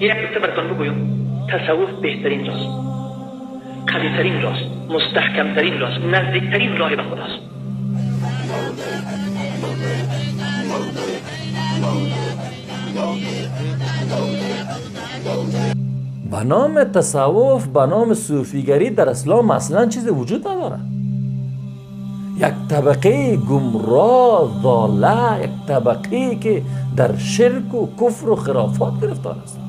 یک نکته براتون بگویم، تصوف بهترین راست، قوی‌ترین راست، مستحکم‌ترین راست، نزدیکترین راه به خداست. به نام تصوف، به نام صوفیگری در اسلام اصلا چیزی وجود نداره. یک طبقه گمراه ضاله، یک طبقه که در شرک و کفر و خرافات گرفتار است.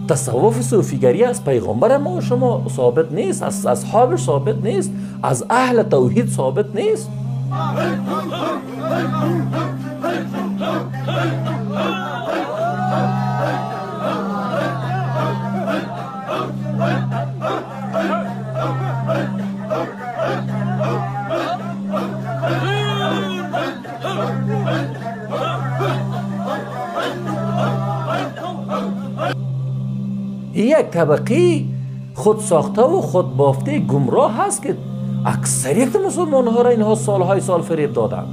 تصوف صوفیگری از پیغمبر ما و شما ثابت نیست، از اصحابش ثابت نیست، از اهل توحید ثابت نیست. یک طبقه خود ساخته و خود بافته گمراه هست که اکثریت مسلمان ها را اینها سالهای سال فریب دادن.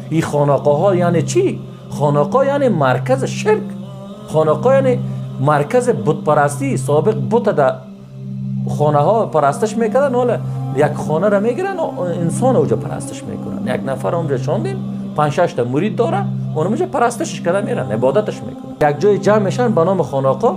این خانقاه ها یعنی چی؟ خانقاه یعنی مرکز شرک، خانقاه یعنی مرکز بت پرستی. سابق بت در خانه ها پرستش میکردن، حالا یک خانه را میگیرن و انسان اونجا پرستش میکنن. یک نفر اونجا شاندین 5-6 تا مرید داره، اونجا پرستشش کرده میرن، عبادتش میکنن. یک جای جمع میشن به نام خانقاه،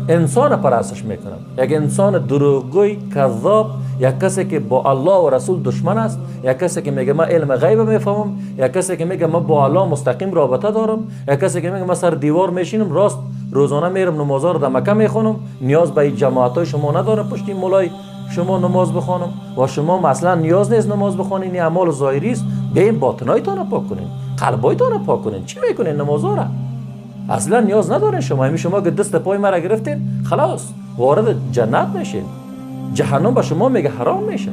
انسان پرستش میکنن. یک انسان دروغگوی کذاب، یک کسی که با الله و رسول دشمن است، یک کسی که میگه من علم غیب میفهمم، یک کسی که میگه من با الله مستقیم رابطه دارم، یک کسی که میگه من سر دیوار میشینم راست روزانه میرم نمازا رو در مکه میخونم، نیاز به جماعت شما ندارم پشت این مولای شما نماز بخوانم و شما مثلا نیاز نیست نماز بخوانین، این اعمال ظاهری است. بیاین باطنایتان پاک کنین، قلبایتان پاک کنین. چی میکنین نمازا را؟ اصلا نیاز ندارین شما. همین شما که دست پای مرا گرفتین خلاص وارد جنت میشین، جهنم به شما میگه حرام میشه.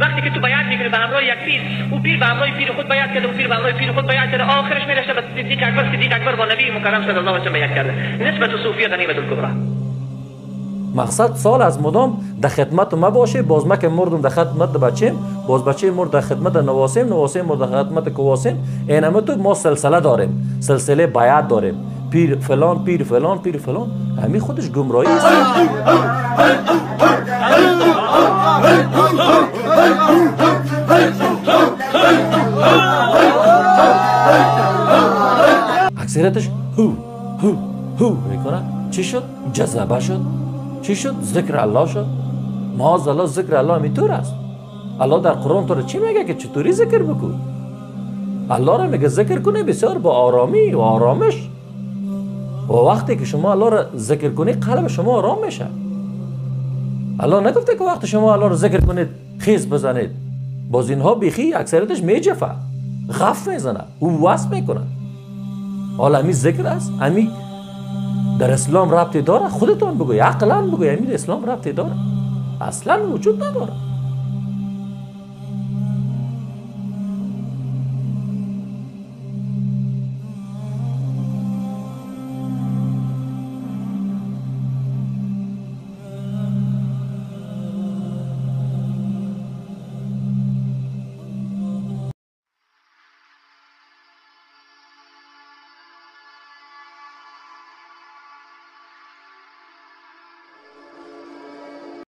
وقتی که تو بیعت میکنی به همراه یک پیر، او پیر به همراه پیر خود بیعت کرده، او پیر به همراه پیر خود بیعت کرده، آخرش میرسه به صدیق اکبر، صدیق اکبر با نبی مکرم صلی الله علیه و سلم بیعت کرده. نسبت صوفیه غنیمت الکبرى. مقصد سال از مدام در خدمت ما باشه، باز ما که مردم در خدمت بچیم، باز بچه مرد در خدمت نواسیم، نواسیم مرد در خدمت کواسیم. اینم تو ما سلسله داریم، سلسله بیعت داریم، پیر فلان پیر فلان پیر فلان. همین خودش گمراهی است. اکثریتش هو هو هو میکنه. چی شد؟ جذبه شد. چی شد؟ ذکر الله شد. معاذ الله ذکر الله میتور است. الله در قرآن تو رو چی میگه که چطوری ذکر بکن؟ الله را میگه ذکر کنه بسیار با آرامی و آرامش. و وقتی که شما الله را ذکر کنی قلب شما آرام میشه. الله نگفته که وقتی شما الله را ذکر کنید خیز بزنید. باز اینها بیخی اکثریتش میجفه، غف میزنه، او وصف میکنه. حالا امی ذکر است، امی در اسلام ربطی داره؟ خودتان بگوی، عقلا بگوی امی در اسلام ربطی داره؟ اصلا وجود نداره.